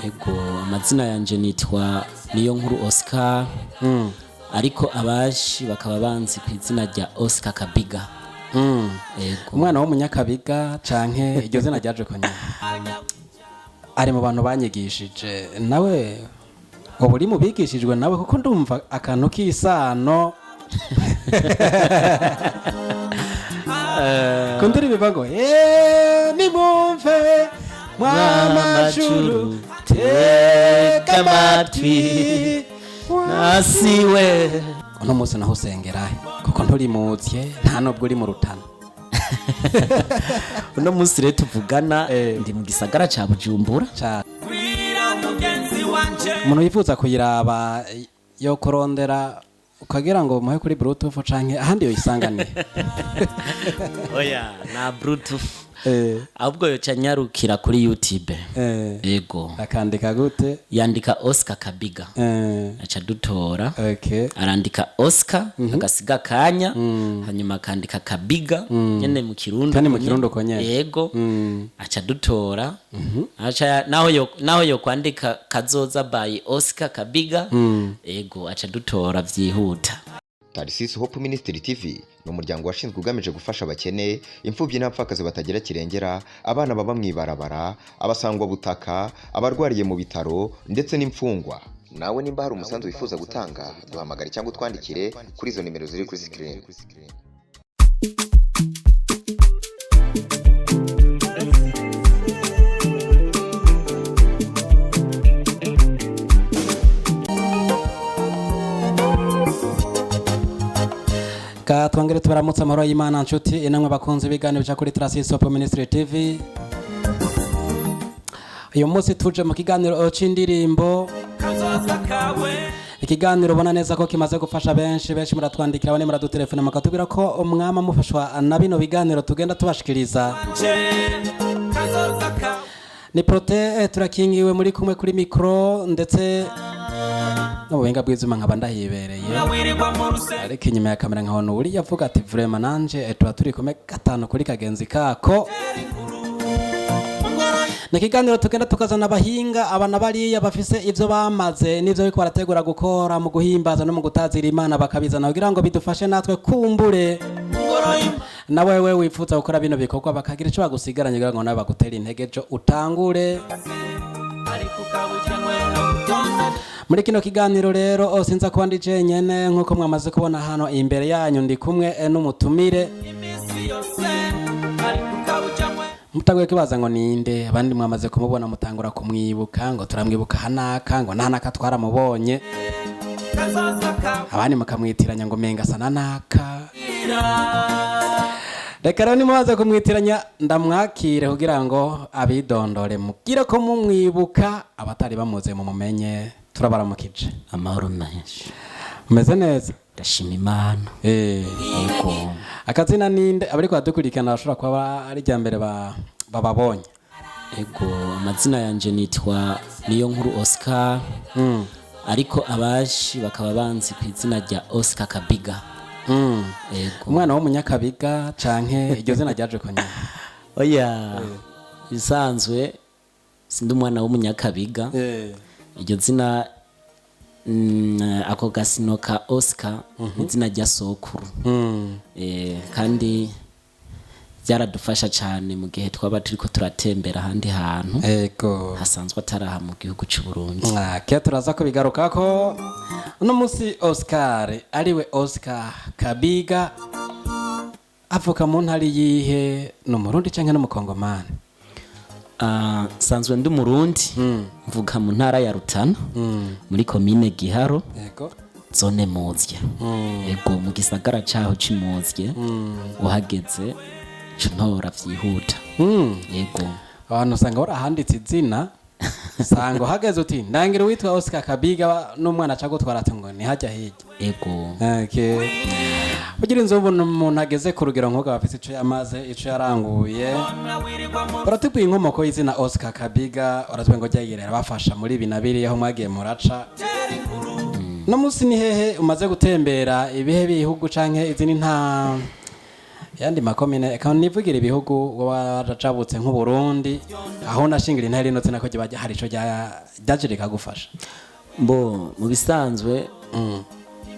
Ego, amazina yanje nitwa Niyo Nkuru Oscar, ariko abashi bakaba banzi ku izina rya Oscar Kabiga. Ego. Umwana w'umunyakabiga canke iryo zina ryaje ko nyine ari mu bantu banyigishije, nawe ubu uri mu bigishijwe nawe, kuko ndumva akantu k'isano ku ndirimbo ivuga ngo "Eh, nimumve mwamajuru, tega amatwi Nasiwe. Uno munsi naho usengerahe, kuko nturi muzye, nta nubwo uri mu Rutana? Uno munsi rero tuvugana ndi mu gisagara ca Bujumbura. Cane. Umuntu yifuza kuyiraba yo kurondera ukagira ngo muhe kuri bluetooth canke ahandi yoyisanganiye? Oya, na bluetooth, ahubwo yoca nyarukira kuri YouTube. Ego. Akandika gute? Yandika Oscar Kabiga, aca dutora. Arandika Oscar, agasiga akanya, hanyuma akandika Kabiga nyene mu Kirundi. Kandi mu uko Kirundi uko nyene. Yego, aca dutora. Aca naho yo kwandika Kazoza by Oscar Kabiga. Ego, aca dutora vyihuta. Tarisisi Hope Ministry TV ni umuryango washinzwe ugamije gufasha abakene, imfubyi n'abapfakazi batagira kirengera, abana baba mu ibarabara, abasangwabutaka, abarwariye mu bitaro ndetse n'imfungwa. Nawe nimba hari umusanzu wifuza gutanga, duhamagare cyangwa utwandikire kuri izo nimero ziri kuri sikirini. Ka twongere tubaramutse, amahoro y'Imana nshuti inamwe bakunze ibiganiro bica kuri Trasisi Hope Ministry TV. Uyu munsi tuje mu kiganiro c'indirimbo, ikiganiro ubona neza ko kimaze gufasha benshi. Benshi muratwandikira, bane muradutelefona, mukatubwira ko umwama mufashwa na bino biganiro tugenda tubashikiriza. Ni Prote turakingiwe muri kumwe kuri mikro, ndetse no mu buhinga bw'ivyuma nkaba ndahibereye, ariko inyuma ya kamera nkabona uriya avuga ati vraiment nanje tuba turi kumwe gatanu kuri kagenzi kako. Ni ikiganiro tugenda tukazana abahinga, abana bariya bafise ivyo bamaze n'ivyo bariko barategura gukora mu guhimbaza no mu gutazira Imana, bakabizana kugira ngo bidufashe natwe, kumbure na wewe wifuza gukora bino bikorwa, bakagira ico bagusigaranye kugira ngo nawe bagutere intege ejo utangure. Muri kino kiganiro rero sinza kuba ndi jenyene. Nk'uko mwamaze kubona hano imbere yanyu, ndi kumwe n'umutumire. Mutaguye kibaza ngo ninde, abandi mwamaze kumubona, mutangura kumwibuka ngo turamwibuka hanaka, ngo nanaka twaramubonye, abandi mukamwitiranya ngo menga asa na naka. Reka rero nimubaze kumwitiranya, ndamwakire kugira ngo abidondore, mubwire ko mumwibuka, abatari bamuze mumumenye. Turabaramukije. Amahoro menshi. Umeze neza? Ndashima Imana. Ego. Akazina ninde? Abariko badukurikirana bashobora kuba ari irya mbere bababonye. Ego, amazina yanje nitwa Niyo Nkuru Oscar, ariko abashi bakaba banzi ku izina rya Oscar Kabiga. Ego. Umwana w'umunyakabiga canke iryo zina ryaje ko nyine? Oya, bisanzwe sindi umwana w'umunyakabiga. Iryo zina, ako gasino ka Oscar ni izina rya sokuru. Kandi byaradufasha cyane mu gihe twaba turiko turatembera ahandi hantu hasanzwe ataraha mu gihugu cy'u Burundi. Ke turaza kubigarukako. Uno munsi Oscar, ariwe Oscar Kabiga, avuka mu ntara yihe? Ni Umurundi canke n'Umukongomani? Ah, nsanzwe ndi Umurundi, mvuka mu ntara ya Rutana, muri komine Giharo, zone Muzye. Ego, mu gisagara caho c'Imuzye, uhageze ca untora vyihuta. Yego. Abantu usanga warahanditse izina, usanga uhageze uti ndangira uwitwa Oscar Kabiga, n'umwana aca gutwara ati ngo nihajya hirya. Ego. Okay. Kugira inzu ubona umuntu ageze ku rugero nk'ubwo aba afise ico yamaze, ico yaranguye. Uratubwiye inkomoko y'izina Oscar Kabiga, uratubwiye ngo ryagirira abafasha muri ibi na biriya aho mwagiye muraca. No munsi ni hehe umaze gutembera, ibihe bihugu canke izindi nta Yandi makomine, eka nivugira ibihugu waracabutse nk'Uburundi, aho nashingira intare rino zina ko ryoba hari ico ryaje rikagufasha. Bo mu bisanzwe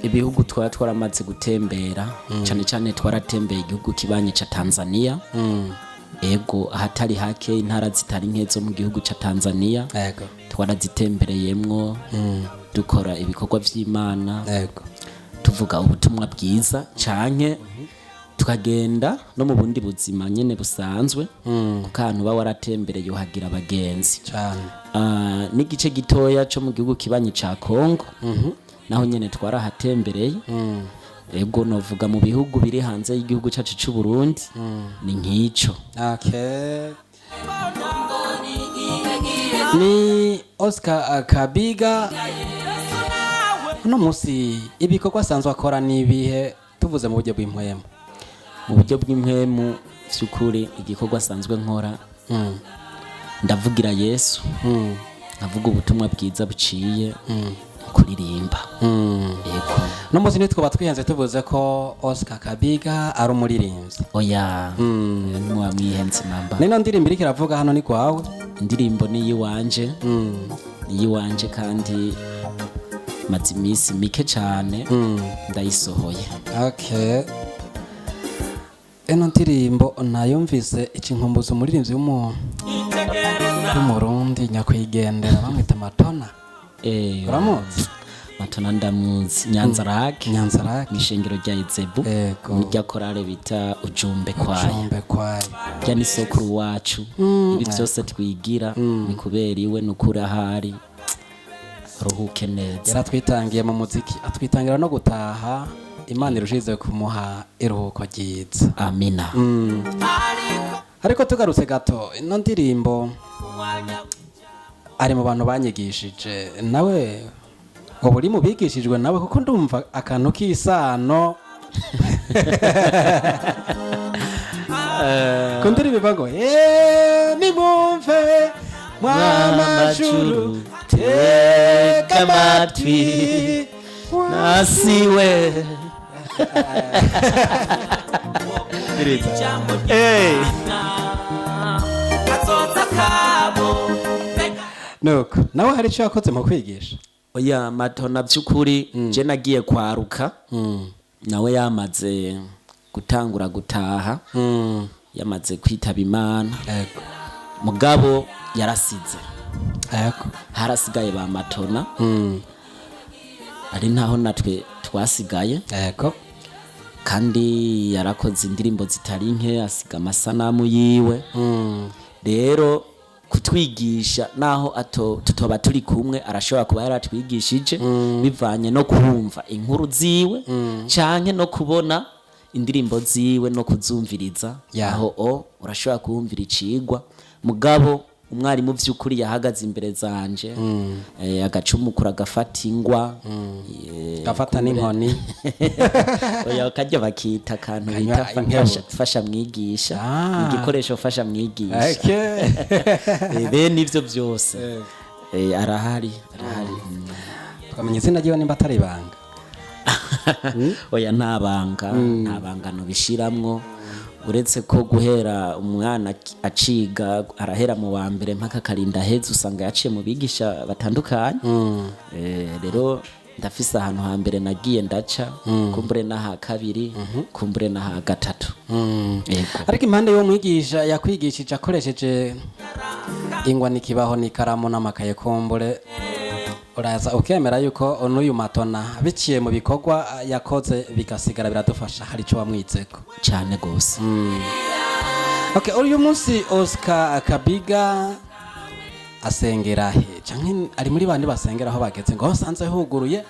ibihugu twaba twaramaze gutembera, cyane cyane twaratembeye igihugu kibanyi ca Tanzania. Ego, ahatari hake, intara zitari nke zo mu gihugu ca Tanzania twarazitembereyemwo, dukora ibikorwa vy'Imana, tuvuga ubutumwa bwiza, canke tukagenda no mu bundi buzima nyene busanzwe, kuko ahantu uba waratembereye uhagira abagenzi. Cyane. Ah, n'igice gitoya cyo mu gihugu kibanyi ca Kongo naho nyene twarahatembereye. Ego, novuga mu bihugu biri hanze y'igihugu cacu c'u Burundi ni nk'ico. Okay. Ni Oscar Kabiga. Uno munsi ibikorwa asanzwe akora ni ibihe, tuvuze mu buryo bw'impwemu? Mu buryo bw'impwemu, vy'ukuri igikorwa asanzwe nkora, ndavugira Yesu, nkavuga ubutumwa bwiza buciye mu kuririmba. Yego. Uno munsi ntitwoba twihenze tuvuze ko Oscar Kabiga ari umuririmbyi? Oya, ntimuba mwihenze namba. Nino ndirimbo iriko iravuga hano ni kwawe? Indirimbo ni iyiwanje, ni iyiwanje, kandi maze iminsi mike cyane ndayisohoye. Okay. Ino ndirimbo nayumvise ikinkumbuza umuririmbyi w'Umurundi nyakwigendera bamwita Matona. Uramuzi? Matona ndamuzi, Nyanza Rake. Nyanza Rake. Mw'ishengero rya Izebu, nirya korale bita Ujumbe Kwaya. Ujumbe Kwaya. Rya ni sokuru wacu. Ibi byose twigira ni kubera iwe. Nukuri ahari ruhuke neza. Yaratwitangiye mu muziki, atwitangira no gutaha. Imana irushize kumuha iruhuko ryiza. Amina. Ariko tugarutse gato, ino ndirimbo ari mu bantu banyigishije, nawe ubu uri mu bigishijwe nawe, kuko ndumva akantu k'isano ku ndirimbo ivuga ngo "Eee, nimumve mwamajuru, tega amatwi." Nasiwe. Nuko nawe hari icyo yakoze mu kwigisha? Oya, Matona by'ukuri je nagiye kwaruka nawe yamaze gutangura gutaha, yamaze kwitaba Imana. Mugabo yarasize, harasigaye ba Matona, ari ntaho natwe twasigaye. Kandi yarakoze indirimbo zitari nke, asiga amasanamu yiwe. Rero kutwigisha, naho ato tutoba turi kumwe, arashobora kuba yaratwigishije bivanye no kumva inkuru ziwe canke no kubona indirimbo ziwe no kuzumviriza. Aho o urashobora kuhumvira icigwa. Mugabo umwarimu vy'ukuri yahagaze imbere zanje, agacumukura, agafata ingwa, gafata n'inkoni. Oya, kajya bakita akantu Kanywa bita inkebuzo. fasha mwigisha. Igikoresho fasha mwigisha. Bene ivyo byose. Arahari, arahari. Twamenya izina ryiwe nimba atari ibanga? Oya, nta banga, nta bangano bishiramwo, uretse ko guhera umwana aciga, arahera mu wa mbere mpaka akarinda aheza, usanga yaciye mu bigisha batandukanye. Rero ndafise ahantu hambere nagiye ndaca, kumbure n'aha kabiri, kumbure n'aha gatatu. Yego. Ariko impande y'uwo mwigisha yakwigishije akoresheje ingwa n'ikibaho n'ikaramu n'amakaye, kumbure uraza ukemera yuko n'uyu Matona biciye mu bikorwa yakoze bigasigara biradufasha, hari icyo wamwitseko? Cyane gose. Okay, uyu munsi Oscar Kabiga asengera he, canke ari muri bandi basengera aho bageze ngo aho nsanze huguruye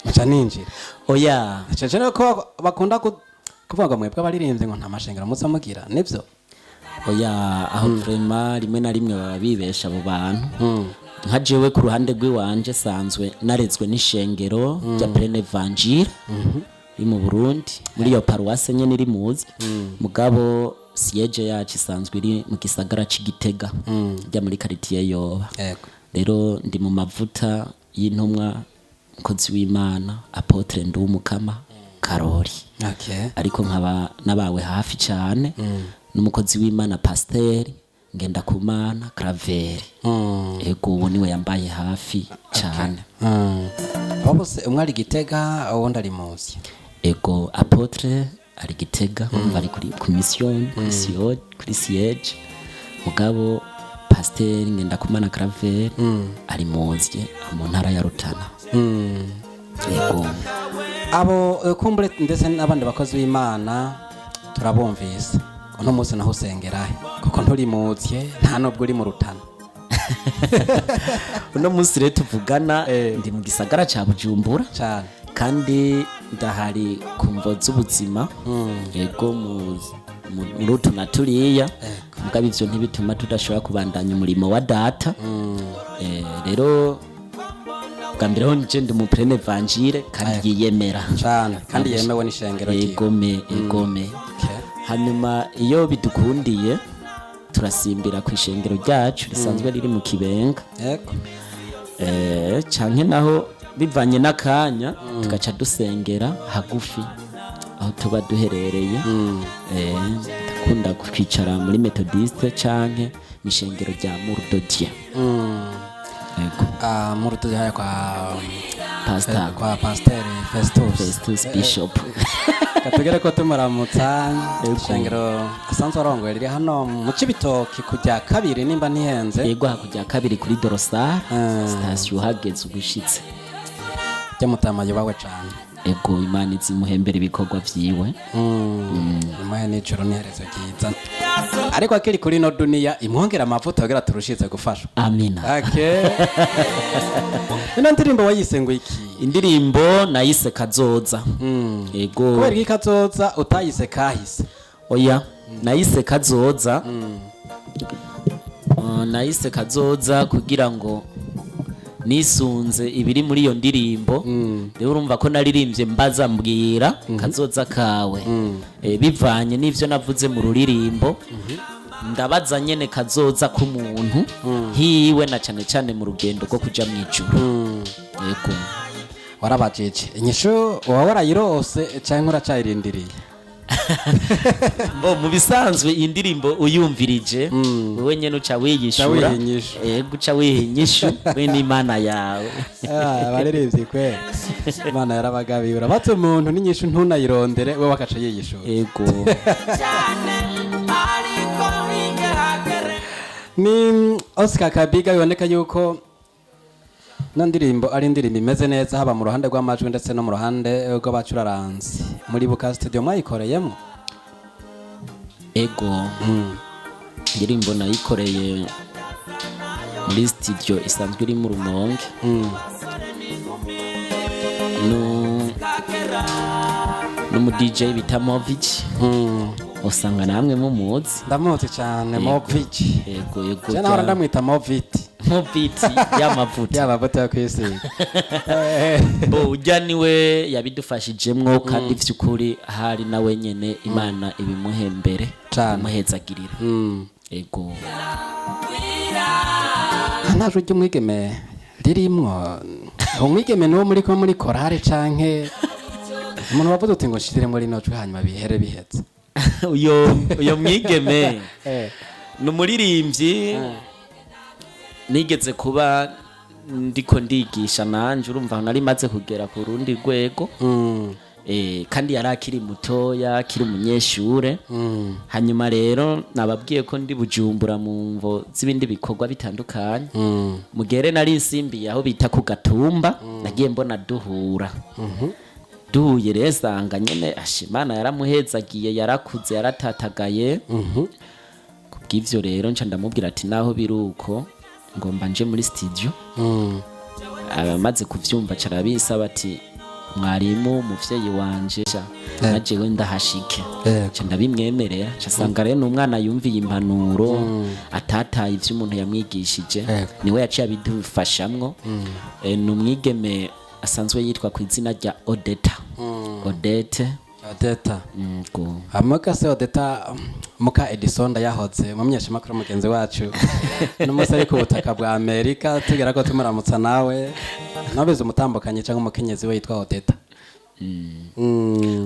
nca ninjira? Oya. Cece ko bakunda kuvuga ngo mwebwe abaririmbyi ngo nta mashengero muza mugira, nibyo? Oya, aho vraiment rimwe na rimwe baba bibesha abo bantu. Nka jewe ku ruhande rw'iwanje, sanzwe narezwe n'ishengero rya Pleine Evangile iri mu Burundi, muri iyo paruwase nyene iri muzi. Mugabo siège yacu isanzwe iri mu gisagara c'Igitega, rya muri quartier Yoba. Rero ndi mu mavuta y'intumwa, umukozi w'Imana, apôtre Nduwumukama. Karori. Ariko nkaba nabawe hafi cyane n'umukozi w'Imana, Pasiteri Ngendakumana Claver. Ego, uwo niwe yambaye hafi cyane. Abo bose, umwe ari Gitega, uwundi ari Muzi. Ego, apôtre ari Gitega, urumva ari kuri commission, kuri kuri siège, mugabo Pasiteri Ngendakumana Claver ari Muzye, mu ntara ya Rutana. Ego. Abo kumbure ndetse n'abandi bakozi b'Imana turabumvise. Uno munsi naho usengerahe? Kuko nturi Muzye, nta nubwo uri mu Rutana. Uno munsi rero tuvugana ndi mu gisagara ca Bujumbura. Cyane. Kandi ndahari ku mvo z'ubuzima, yego, muri utu na turiya, mugabo ivyo ntibituma tudashobora kubandanya umurimo wa Data. Rero bwa mbere ho nje ndi umuplein évangile kandi yiyemera. Cyane, kandi yemewe n'ishengero ryiwe. Egome, egome. Hanyuma iyo bidukundiye turasimbira ku ishengero ryacu risanzwe riri mu Kibenga. Canke naho bivanye n'akanya tugaca dusengera hagufi aho tuba duherereye. Ndakunda kwicara muri Méthodiste canke mw'ishengero rya Murdodie. Yego. Ah, mu Rutoki kwa Pastor. Kwa Pasteur Festus. Festus Bishop. Katugere ko tumuramutsa. Ishengero asanzwe arongoye riri hano mu Cibitoki kujya kabiri, nimba ntihenze. Yego, hakurya kabiri kuri Dorosar station, uhageze ugushitse. Ryamutama yubawe cane. Ego, Imana izimuhembera ibikorwa vyiwe. Imuhe n'ijoro n'iherezo ryiza, ariko akiri kuri ino duniya imwongera amavuta kugira turushize gufashwa. Amina. Okay. Ino ndirimbo wayise ngo iki? Indirimbo nayise Kazoza. Ego. Kubera iki Kazoza, utayise Kahise? Oya, nayise Kazoza. Nayise Kazoza kugira ngo nisunze ibiri muri iyo ndirimbo. Rero urumva ko naririmbye mbaza, mbwira kazoza kawe. Bivanye n'ivyo navuze mu ruririmbo, ndabaza nyene kazoza k'umuntu hiwe, na cane cane mu rugendo rwo kuja mw'ijuru. Yego. Warabajije inyishu, uba warayirose canke uracayirindiriye? Bo mu bisanzwe iyi ndirimbo uyumvirije wewe nyene uca wiyishura. Uca wiha inyishu. Yego, uca wiha inyishu we n'Imana yawe. Ah, abaririmbyi kwe Imana yarabagabiye, urabatse umuntu n'inyishu ntunayirondere, we wakaca yiyishura. Yego. Ni Oscar Kabiga. Biboneka yuko ino ndirimbo ari indirimbo imeze neza, haba mu ruhande rw'amajwi ndetse no mu ruhande rw'abacuraranzi. Muri Buka Studio mwayikoreyemo? Ego, indirimbo nayikoreye muri studio isanzwe iri mu Rumonge n'umu DJ bita Movic, usanga namwe mumuzi. Ndamuzi cyane Movich. Yego. Cyane, nahora ndamwita Movit. Movit y'amavuta. Y'amavuta yo kwisiga. Bo ujya niwe yabidufashijemwo, kandi vy'ukuri hari nawe nyene Imana ibimuhembere, Cane. imuhezagirira. Ego. Nta jwi ry'umwigeme ririmwo. Umwigeme niwo muri kumwe muri korale, canke umuntu wavuze uti ngo nshiremo rino jwi hanyuma bihere bihetse? Uyo mwigeme ni umuririmbyi nigeze kuba ndiko ndigisha nanje. Urumva nari maze kugera ku rundi rwego. Kandi yari akiri mutoya, akiri umunyeshure. Hanyuma rero nababwiye ko ndi Bujumbura mu mvo z'ibindi bikorwa bitandukanye. Mugere nari nsimbiye aho bita ku Gatumba, nagiye mbona duhura, duhuye rero sanga nyene ashimana yaramuhezagiye, yarakuze, yaratatagaye. Kubw'ivyo rero nca ndamubwira ati naho biri uko ngomba nje muri studio. Abamaze kuvyumva carabisaba ati mwarimu, umuvyeyi wanje sha, najewe ndahashike. Nca ndabimwemerera, nca sanga rero n'umwana yumviye impanuro, atataye ivyo umuntu yamwigishije. Niwe yaciye abidufashamwo. Ni umwigeme asanzwe yitwa ku izina rya Odeta, Odete. Odeta. Go. Muka se Odeta, muka Edison ndayahoze, umumenyeshamakuru mugenzi wacu n'umunsi ari ku butaka bwa Amerika, tugera ko tumuramutsa nawe nabize umutambukanyi cyangwa umukenyezi we yitwa Odeta.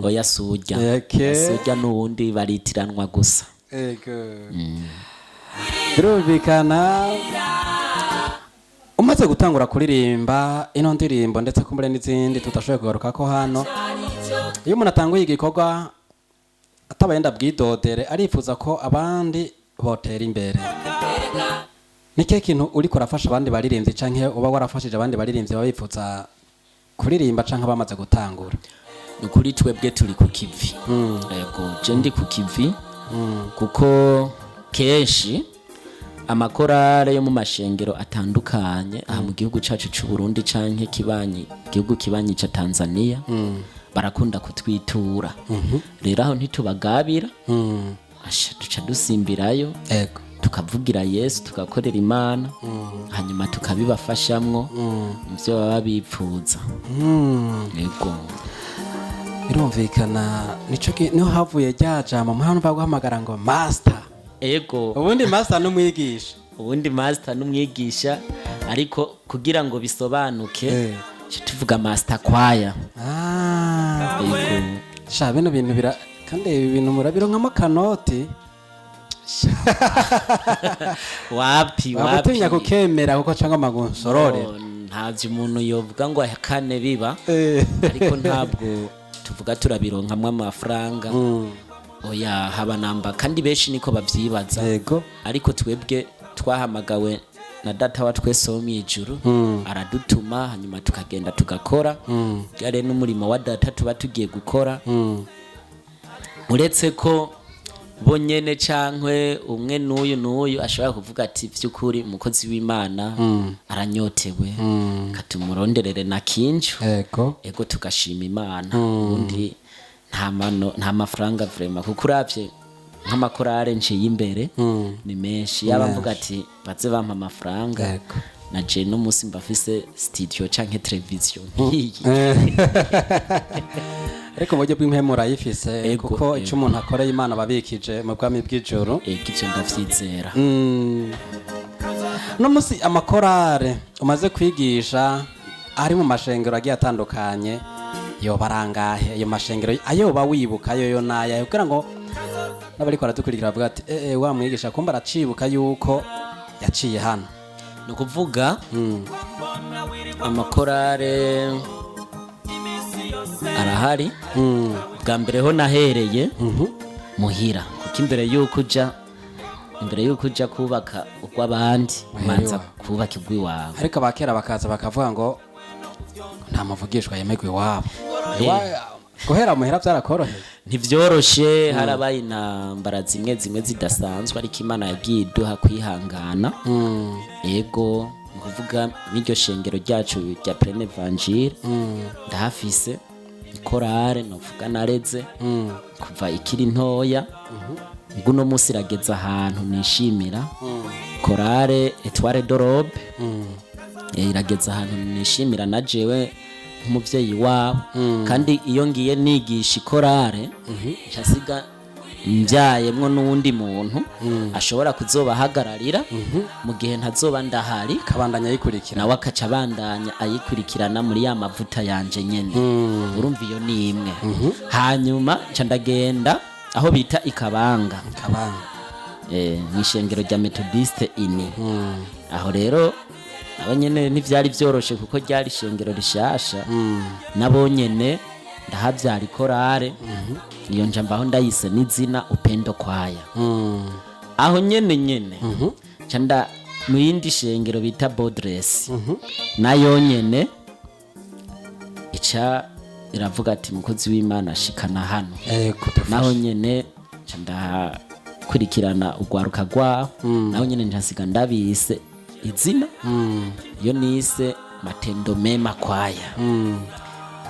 Oya, sujya. Okay. Sujya n'uwundi, baritiranwa gusa. Ego, birumvikana. Umaze gutangura kuririmba ino ndirimbo, ndetse kumbure n'izindi tudashoboye kugaruka ko hano, iyo umuntu atanguye igikorwa atabaye ndabwidodere, arifuza ko abandi botera imbere. Ni kihe kintu uriko urafasha abandi baririmbyi, canke uba warafashije abandi baririmbyi baba bifuza kuririmba canke bamaze gutangura? Ni ukuri, twebwe turi ku kivi. Yego, je ndi ku kivi, kuko kenshi amakorale yo mu mashengero atandukanye aha mu gihugu cacu c'u Burundi canke kibanyi, igihugu kibanyi ca Tanzania, barakunda kutwitura. Rero aho ntitubagabira. Asha, duca dusimbirayo, tukavugira Yesu, tugakorera Imana, hanyuma tukabibafashamwo mu byo baba bipfuza. Yego. Birumvikana. Nico niho havuye rya jambo muhano baguhamagara ngo master. Ego. Ubundi master n'umwigisha. Ubundi master n'umwigisha, ariko kugira ngo bisobanuke, tuca tuvuga master kwaya. Yego. Sha, bino bintu bira kandi ibi bintu murabironkamo akanoti? Wapi, wapi. Wagutinya kukemera kuko cyangwa amagunsorore. Oh, ntavyo umuntu yovuga ngo ahakane biba, ariko ntabwo tuvuga turabironkamwo amafaranga, oya, haba namba. Kandi benshi niko bavyibaza, ariko twebwe twahamagawe na Data wa twese wo mw'ijuru, aradutuma, hanyuma tukagenda tugakora. Rero n'umurimo wa Data tuba tugiye gukora, uretse ko bo nyene cankwe umwe n'uyu n'uyu ashobora kuvuga ati: "Vy'ukuri umukozi w'Imana aranyotewe, katumuronderere na kinju." Ego, tugashima Imana. Ubundi nta mano, nta mafaranga vraiment, kuko uravye nk'amakorale nciye imbere ni menshi, yaba mvuga ati baze bampa amafaranga, na je n'umunsi mbafise studio canke televiziyo nk'iyi. Ariko mu buryo bw'impemu urayifise, kuko icyo umuntu akoreye Imana ababikije mu bwami bw'ijuru. Ego, ivyo ndavyizera. No musi amakorale umaze kwigisha ari mu mashengero agiye atandukanye yoba arangahe? Ayo mashengero ayoba wibuka yoyo naya, kugira ngo n'abariko baradukurikira bavuga ati: "Eh, wa mwigisha kumba aracibuka yuko yaciye hano." Ni ukuvuga amakorale arahari. Bwa mbere ho nahereye muhira, kuko imbere y'uko uja kubaka urw'abandi, umanza kubaka urw'iwawe. Ariko abakera bakaza bakavuga ngo nta muvugishwa yemerwa iwabo. Guhera muhira byarakoroheye? Ntivyoroshe, harabaye intambara zimwe zimwe zidasanzwe, ariko Imana yagiye iduha kwihangana. Ego, ni ukuvuga n'iryo shengero ryacu rya Pleine Evangile, ndahafise ikorale novuga nareze kuva ikiri ntoya, ubwo uno munsi irageze ahantu nishimira. Korale Etoile de Robe irageze ahantu nishimira na jewe nk'umuvyeyi wabo. Kandi iyo ngiye nigisha ikorale, nca mbyayemwo n'uwundi muntu ashobora kuzobahagararira mu gihe ntazoba ndahari, kabandanya yikurikira. Nawe akaca abandanya ayikurikirana muri ya mavuta yanje nyene. Urumva, iyo ni imwe. Hanyuma nca ndagenda aho bita Ikabanga, Kabanga. Mw'ishengero rya Methodiste ini. Aho rero nabo nyene ntivyari vyoroshe, kuko ryari ishengero rishasha. Nabo nyene ndahavyara ikorare. Iyo nja mbaho ndayise n'izina Upendo Kwaya. Aho nyene nyene nca nda mu yindi shengero bita Bodres, nayo nyene ica iravuga ati: "Mukozi w'Imana, shikana hano." Naho nyene nca ndakurikirana urwaruka rwaho. Naho nyene nca ndabise izina, iyo nise Matendo Mema Kwaya.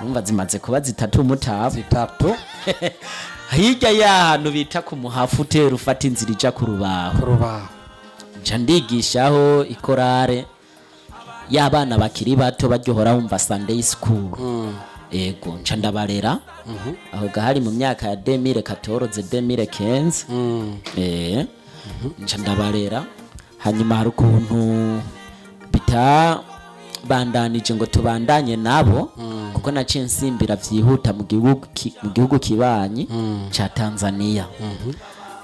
Urumva zimaze kuba zitatu umutabo. Zitatu. Hirya y'ahantu bita ku Muhafu, utera ufata inzira ija ku Rubaho, Ku Rubaho. Nca ndigishaho ikorare y'abana bakiri bato baryohora wumva Sunday school. Ego, nca ndabarera aho gahari mu myaka ya 2014, 2015. Nca ndabarera. Hanyuma hari ukuntu bita Sinabandanije ngo tubandanye nabo, kuko naciye nsimbira vyihuta mu gihugu kibanyi ca Tanzania.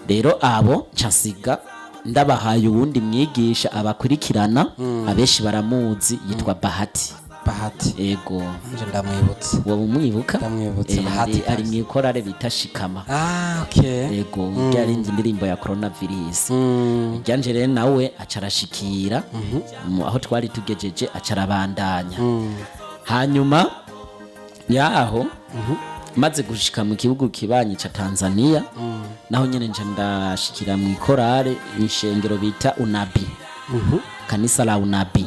Rero abo nca ndabahaye uwundi mwigisha abakurikirana, abenshi baramuzi, yitwa Bahati. Bahati? Ego. Nje ndamwibutse. Wowe umwibuka? Ndamwibutse, Bahati Ari kabisa. mw'ikorale bita Shikama. Ah, okay. Ego, ryari indirimbo ya coronavirus. Ryanje rero nawe aca arashikira aho twari tugejeje, aca arabandanya. Hanyuma yaho maze gushika mu gihugu kibanyi ca Tanzania, naho nyene nca ndashikira mu ikorale ishengero bita Unabi, kanisa la Unabi.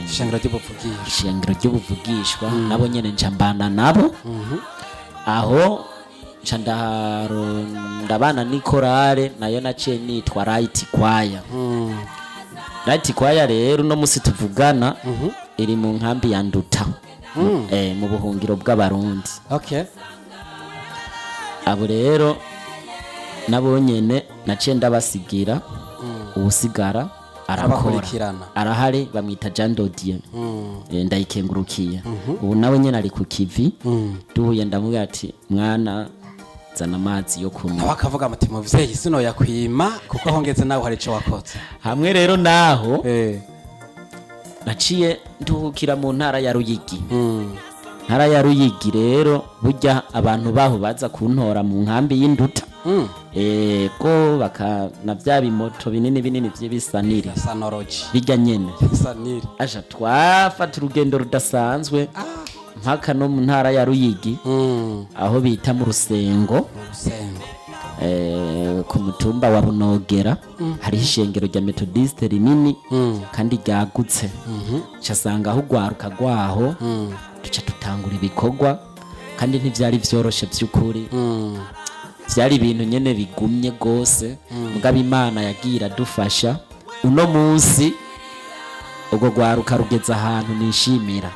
Ishengero ry'ubuvugisha. Ishengero ry'ubuvugishwa. Nabo nyene nca mbana nabo aho, nca ndabana n'ikorale nayo naciye nitwa Right Choir. Right Choir rero uno musi tuvugana iri mu nkambi ya Nduta, mu buhungiro bw'Abarundi. Abo rero nabo nyene naciye ndabasigira uwusigara arakora. Arabakurikirana. Arahari, bamwita Jean Dodier. Ndayikengurukiye. Ubu nawe nyene ari ku kivi. Duhuye ndamubwira ati: "Mwana, zana amazi yo kunywa." Nawe akavuga muti: "Muvyeyi, sino yakwima, kuko aho ngeze nawe hari ico wakoze." Hamwe rero naho naciye nduhukira mu ntara ya Ruyigi. Ntara ya Ruyigi rero, burya abantu baho baza kuntora mu nkambi y'Induta. Ko baka na bya bimoto binini binini vy'ibisanire. Sanoroji. Bijya nyene. Sanire. Aja twafata urugendo rudasanzwe mpaka no mu ntara ya Ruyigi, aho bita mu Rusengo. Mu Rusengo. Ku mutumba wa Bunogera hariho ishengero rya Methodiste rinini kandi ryagutse. Casanga aho ugwaruka rwaho, duca tutangura ibikorwa, kandi ntivyari vyoroshe vy'ukuri. Vyari ibintu nyene bigumye gose, mugabo Imana yagiye iradufasha. Uno munsi ubwo rwaruka rugeze ahantu nishimira,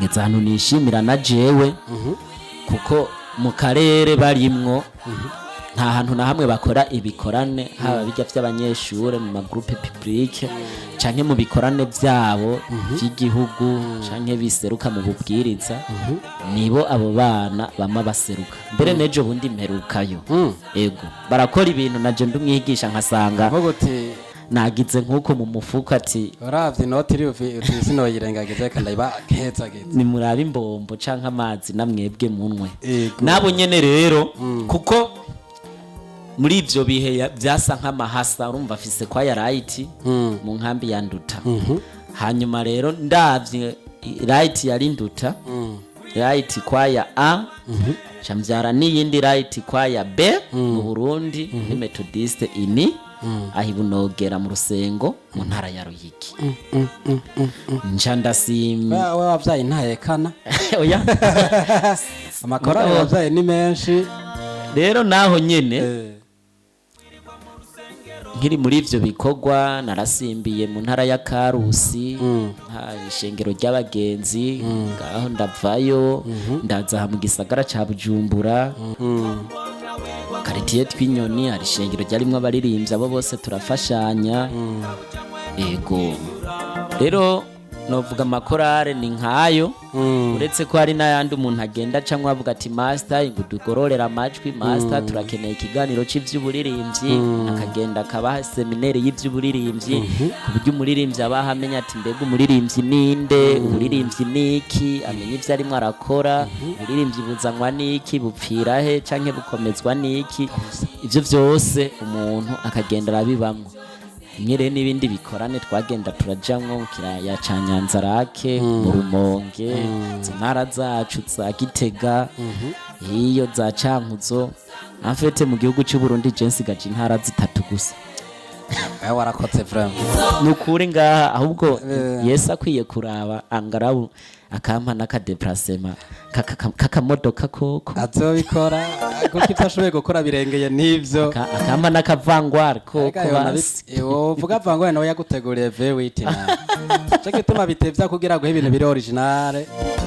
ngeze ahantu nishimira na jewe, kuko mu karere barimwo nta hantu na hamwe bakora ibikorane, haba bijya by'abanyeshure mu magroupe publique canke mu bikorane byabo by'igihugu canke biseruka mu bubwiriza, nibo abo bana bama baseruka. Mbere n'ejo bundi mperukayo. Ego, barakora ibintu naje ndumwigisha nkasanga Uvuga uti nagize nk'uko mu mufuko ati uravye inoti iri uti sinoyirengagiza, reka ndayibahezagize. Nimurabe imbombo canke amazi namwebwe munwe. Ego. Nabo nyene rero, kuko muri ivyo bihe vyasa nk'amahasa, urumva afise kwa ya Right mu nkambi ya Nduta. Hanyuma rero ndavye Right yari Nduta, Right kwaya A, ca mvyara n'iyindi Right kwaya B mu Burundi, muri Methodiste ini aho ibunogera mu Rusengo mu ntara ya Ruyigi, nca ndasimba. We wavyaye ntahekana. Oya. Amakorali wavyaye ni menshi. Rero naho nyene nkiri muri ivyo bikorwa, narasimbiye mu ntara ya Karusi, nta ishengero ry'abagenzi ngaho. Ndavayo ndaza aha mu gisagara ca Bujumbura, karitiye Twinyoni, hari ishengero ryarimwo abaririmbyi, abo bose turafashanya. Ego, rero novuga amakorale ni nkayo, uretse ko hari n'ayandi umuntu agenda acamwo avuga ati: "Master, ngo dugororere amajwi, master, turakeneye ikiganiro cy'ivy'uburirimbyi." Akagenda akabaha seminere y'ivy'uburirimbyi, ku buryo umuririmbyi abaha amenya ati: "Mbega umuririmbyi ninde? Uburirimbyi niki?" Amenya ivyo arimwo arakora. Uburirimbyi buzanwa n'iki? Bupfira he canke bukomezwa n'iki? Ivyo vyose umuntu akagenda arabibamwo. Rimwe rero n'ibindi bikorane twagenda turajamwo mu kiraya ca Nyanzarake, mu Rumonge, izo ntara zacu za Gitega, hiyo za Cankuzo. Amfete mu gihugu c'u Burundi je nsigaje intara zitatu gusa. We warakoze vraiment. Ni ukuri ngaha ahubwo Yesu akwiye kuraba angarabu akampa n'akadeplacement kakamodoka koko. Azobikora. Kuko ivyo ashoboye gukora birengeye n'ivyo. Akampa n'akavangwari ko Ariko ayo wovuga vangwari nawe yaguteguriye V8 nawe. Ico gituma bitevya kugira guha ibintu biri originale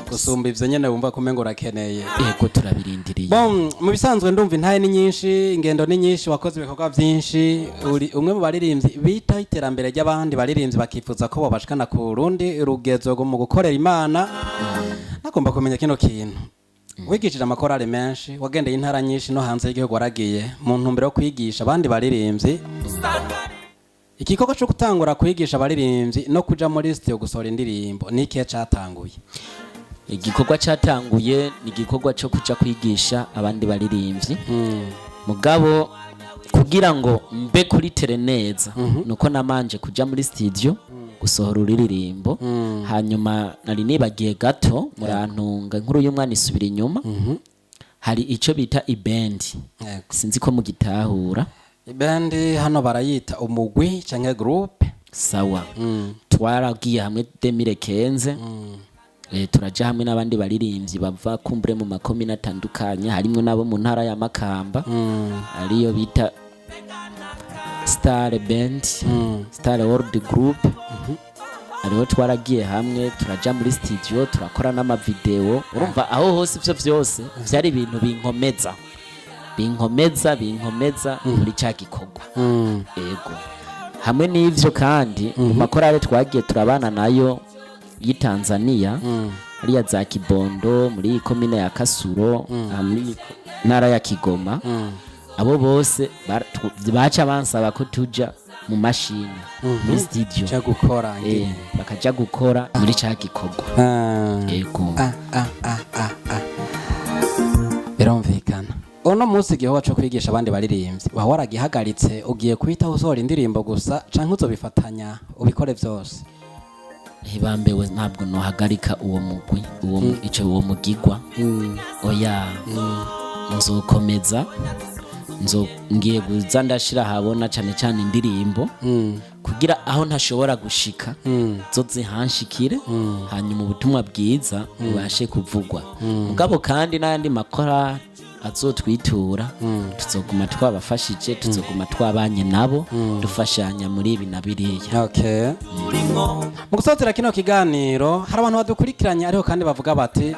gusumba ivyo nyene wumva ko umengo urakeneye. Yego, turabirindiriye. Bon, mu bisanzwe ndumva intahe ni nyinshi, ingendo ni nyinshi, wakoze ibikorwa byinshi, uri umwe mu baririmbyi bitaho iterambere ry'abandi baririmbyi, bakifuza ko bobashikana ku rundi rugezo mu gukorera Imana. Nagomba kumenya kino kintu: wigishije amakorali menshi, wagendeye intara nyinshi, no hanze y'igihugu waragiye mu ntumbero yo kwigisha abandi baririmbyi. Igikorwa cyo gutangura kwigisha abaririmbyi no kuja muri studio gusohora indirimbo ni ikihe catanguye? Igikorwa cyatanguye ni igikorwa cyo kuja kwigisha abandi baririmbyi. Mugabo kugira ngo mbe kuri terrain neza, nuko namanje kuja muri studio gusohora ururirimbo. Hanyuma nari nibagiye gato, murantunga, inkuru y'umwana isubira inyuma. Hari ico bita ibendi. Sinzi ko mugitahura. Ibendi hano barayita umugwi canke groupe. Sawa, twaragiye hamwe 2015, turaja hamwe n'abandi baririmbyi bava kumbure mu makomine atandukanye, harimwo n'abo mu ntara ya Makamba, ariyo bita Star Band, Star World Group. Hariho twaragiye hamwe, turaja muri studio, turakora n'amavideo. Urumva aho hose ivyo vyose vyari ibintu binkomeza, binkomeza, binkomeza muri ca gikorwa. Ego, hamwe n'ivyo kandi, mu makorale twagiye turabana nayo y'i Tanzania, hariya za Kibondo, muri komine ya Kasuro, aha muri ntara ya Kigoma, abo bose baca bansaba ko tuja mu mashini muri studio cyo gukora. Bakaja gukora muri ca gikorwa. Ego. Ah, ah, ah, ah, ah. Birumvikana, uno munsi igikorwa cyo kwigisha abandi baririmbyi waba waragihagaritse, ugiye kuhita usohora indirimbo gusa, canke uzobifatanya ubikore vyose? Ntibambewe, ntabwo nohagarika uwo mugwi, uwo ico uwo mugigwa, oya. Nzokomeza, nzo ngiye kuza ndashira habona cane cane indirimbo, kugira aho ntashobora gushika zo zihanshikire, hanyuma ubutumwa bwiza bubashe kuvugwa. Mugabo kandi n'ayandi makora azotwitura, tuzoguma twabafashije, tuzoguma twabanye nabo, dufashanya muri ibi na biriya. Okay. Mu gusozera kino kiganiro, hari abantu badukurikiranye ariko kandi bavuga bati: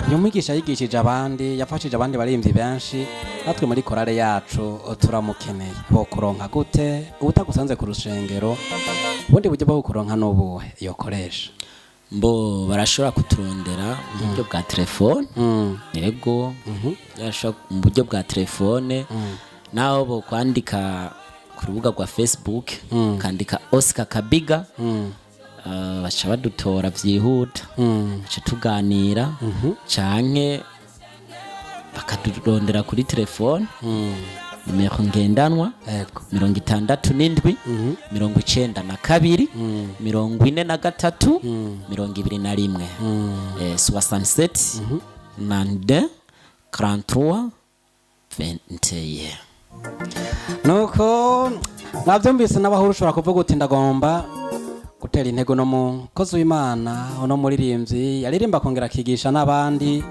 "Uyu mwigisha yigishije abandi, yafashije abandi baririmbyi benshi, natwe muri korale yacu turamukeneye." Bokuronka gute ubutagusanze ku rushengero? Ubundi buryo bwo kukuronka n'ubuhe yokoresha? Mbo barashobora kuturondera mu buryo bwa telefone. Yego, barashobora mu buryo bwa telefone, naho bo kwandika ku rubuga rwa Facebook, ukandika Oscar Kabiga, baca badutora byihuta, baca tuganira, canke bakadurondera kuri telefone, nimero ngendanwa: 67 92 43 21, 67 92 43 21. Nuko mwabyumvise, n'abahuru ushobora kuvuga uti: "Ndagomba gutera intego no mukozi w'Imana, uno muririmbyi yaririmba akongera akigisha n'abandi,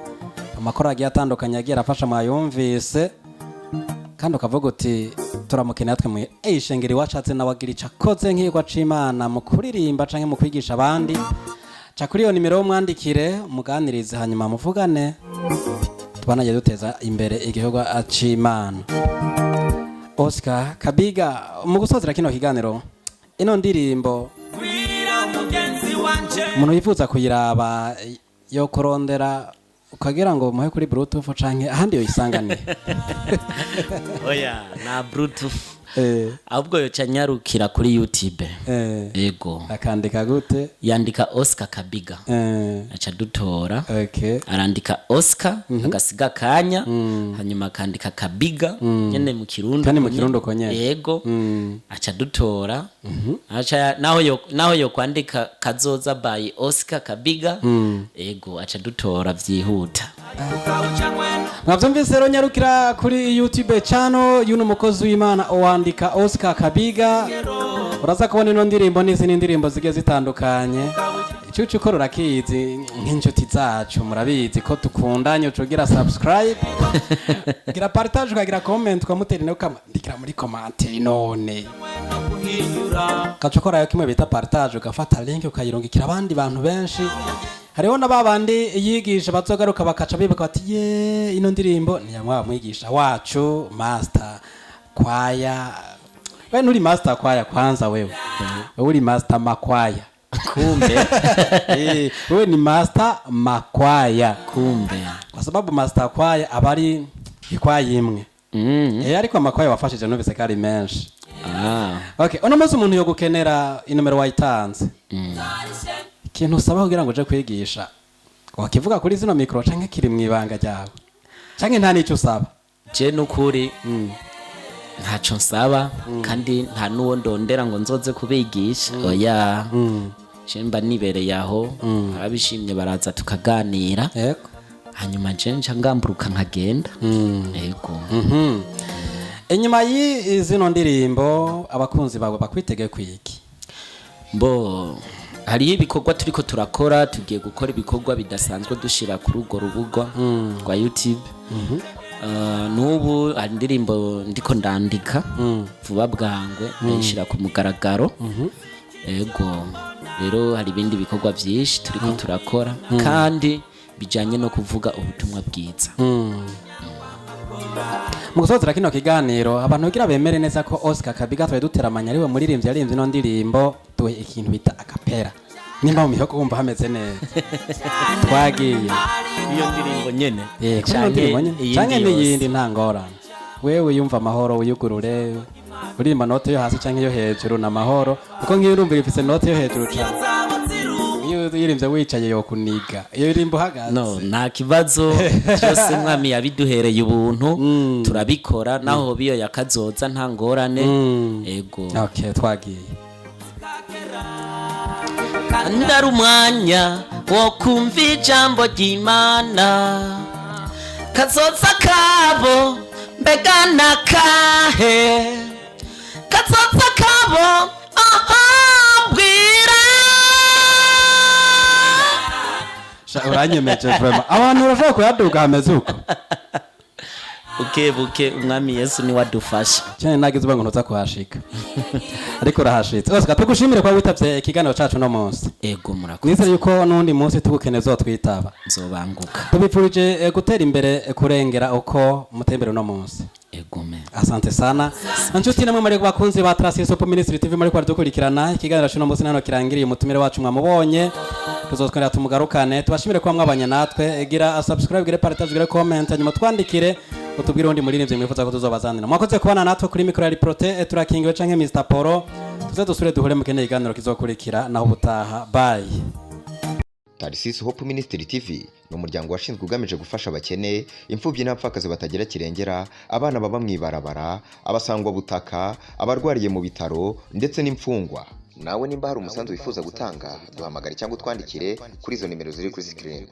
amakoro agiye atandukanye yagiye arafasha." Mwayumvise, kandi ukavuga uti: "Turamukeneye natwe mu ishengero iwacu, aze nawe agira ico akoze nk'igwa c'Imana mu kuririmba canke mu kwigisha abandi." Ca kuri iyo nimero mwandikire, umuganirize, hanyuma muvugane, tubanagiye duteza imbere igikorwa c'Imana. Oscar Kabiga, mu gusozera kino kiganiro, ino ndirimbo umuntu yifuza kuyiraba yo kurondera ukagira ngo muhe kuri bluetooth canke ahandi yoyisanganiye? Oya, na bluetooth, ahubwo yoca nyarukira kuri YouTube. Yego. Akandika gute? Yandika Oscar Kabiga, aca dutora. Arandika Oscar, agasiga akanya, hanyuma akandika Kabiga nyene mu Kirundo. Kandi mu Kirundo uko nyene. Yego. Aca dutora. Aca naho yo kwandika "Kazoza by Oscar Kabiga", yego, aca dutora vyihuta. Mwavyumvise rero, nyarukira kuri YouTube channel y'uno mukozi w'Imana, wandika Oscar Kabiga, uraza kubona ino ndirimbo n'izindi ndirimbo zigiye zitandukanye. Icyo uca ukora urakizi, nk'inshuti zacu murabizi ko dukundanye. Uca ugira subscribe, gira partage, ukagira comment, ukamutera intege, ukamwandikira muri commentaire. None ugaca ukorayo kimwe bita partage, ugafata link ukayirungikira abandi bantu benshi. Hariho na babandi yigisha bazogaruka bakaca bibuka bati: "Ye, ino ndirimbo ni ya mwa mwigisha wacu master kwaya." We nturi master kwaya kwanza, wewe uri master makwaya. Kumbe. Eh, wewe ni master makwaya. Kumbe. Kwa sababu master kwaya aba ari ikwaya imwe. Eh, ariko amakwaya wafashije numvise ko ari menshi. Okay, uno munsi umuntu yo gukenera, inomero wayitanze, ikintu usaba kugira ngo uje kwigisha wakivuga kuri zino mikoro canke kiri mu ibanga ryawe, canke nta n'icyo usaba? Je nukuri ntaco nsaba, kandi nta n'uwo ndondera ngo nzoze kubigisha, oya. Je mba nibereye aho, ababishimye baraza tukaganira. Hanyuma je nca ngamburuka nkagenda, yego. Inyuma y'izino ndirimbo, abakunzi bawe bakwitege kwiki? Mbo hariho ibikorwa turiko turakora, tugiye gukora ibikorwa bidasanzwe dushira kuri urwo rubuga rwa YouTube. N'ubu hari indirimbo ndiko ndandika, vuba bwangwe ndayishira ku mugaragaro. Ego, rero hari ibindi bikorwa byinshi turiko turakora kandi bijanye no kuvuga ubutumwa bwiza. Mu gusozera kino kiganiro, abantu kugira bemere neza ko Oscar Kabiga twari duteramanya ariwe muririmbyi yaririmbye ino ndirimbo, duhe ikintu bita a cappella, nimba mu mihogo wumva hameze neza. Twagiye. Iyo ndirimbo nyene? Eh, kuri ino Canke ndirimbo nyene iyindi canke yose? n'iyindi, nta ngorane. Wewe yumva amahoro, wiyugurure, uririmba note yo hasi canke yo hejuru na mahoro, kuko nk'iyo urumva ifise note yo hejuru cane, iyo uyirimbye wicaye yokuniga, iyo uririmba uhagaze. No, nta kibazo, byose mwami yabiduhereye ubuntu, turabikora naho biyo yakazoza, nta ngorane, ego. Okay, twagiye. Kandi ari umwanya wo kumva ijambo ry'Imana, kazoza kabo mbega nakahe? Kazoza kabo, aha bwira. Sha, uranyemeje vraiment. Abantu urashobora kuyaduga hameze uko? Buke buke, umwami Yesu niwe adufasha. Cyane, nagize ubwo ngo ntuza kuhashika, ariko urahashitse. Oscar, tugushimire kuba witavye ikiganiro cacu no munsi. Ego, murakoze. Nizere yuko n'undi munsi tugukeneye uzotwitaba. Nzobanguka. Tubifurije gutera imbere, kurengera uko mutembere uno munsi. Ego me. Asante sana nshuti namwe muri bakunzi ba Trust Hope Ministry TV muri kwaradukurikirana. Ikiganiro cy'uno munsi nano kirangiriye. Umutumire wacu mwamubonye, tuzotwongera tumugarukane. Tubashimire kuba mwabanye natwe. Gira subscribe, gire partage, gire comment, hanyuma twandikire utubwire undi muririmbyi mwifuza ko tuzobazanira. Mwakoze kubana natwe. Kuri mikoro ya Prote turakingiwe canke Mr Poro. Tuze dusubire duhure mu kindi kiganiro kizokurikira. Naho ubutaha, bye. Tarisisi Hope Ministry TV ni umuryango washinzwe ugamije gufasha abakene, imfubyi n'abapfakazi batagira kirengera, abana baba mu ibarabara, abasangwabutaka, abarwariye mu bitaro ndetse n'imfungwa. Nawe nimba hari umusanzu wifuza gutanga, duhamagare cyangwa utwandikire kuri izo nimero ziri kuri screen.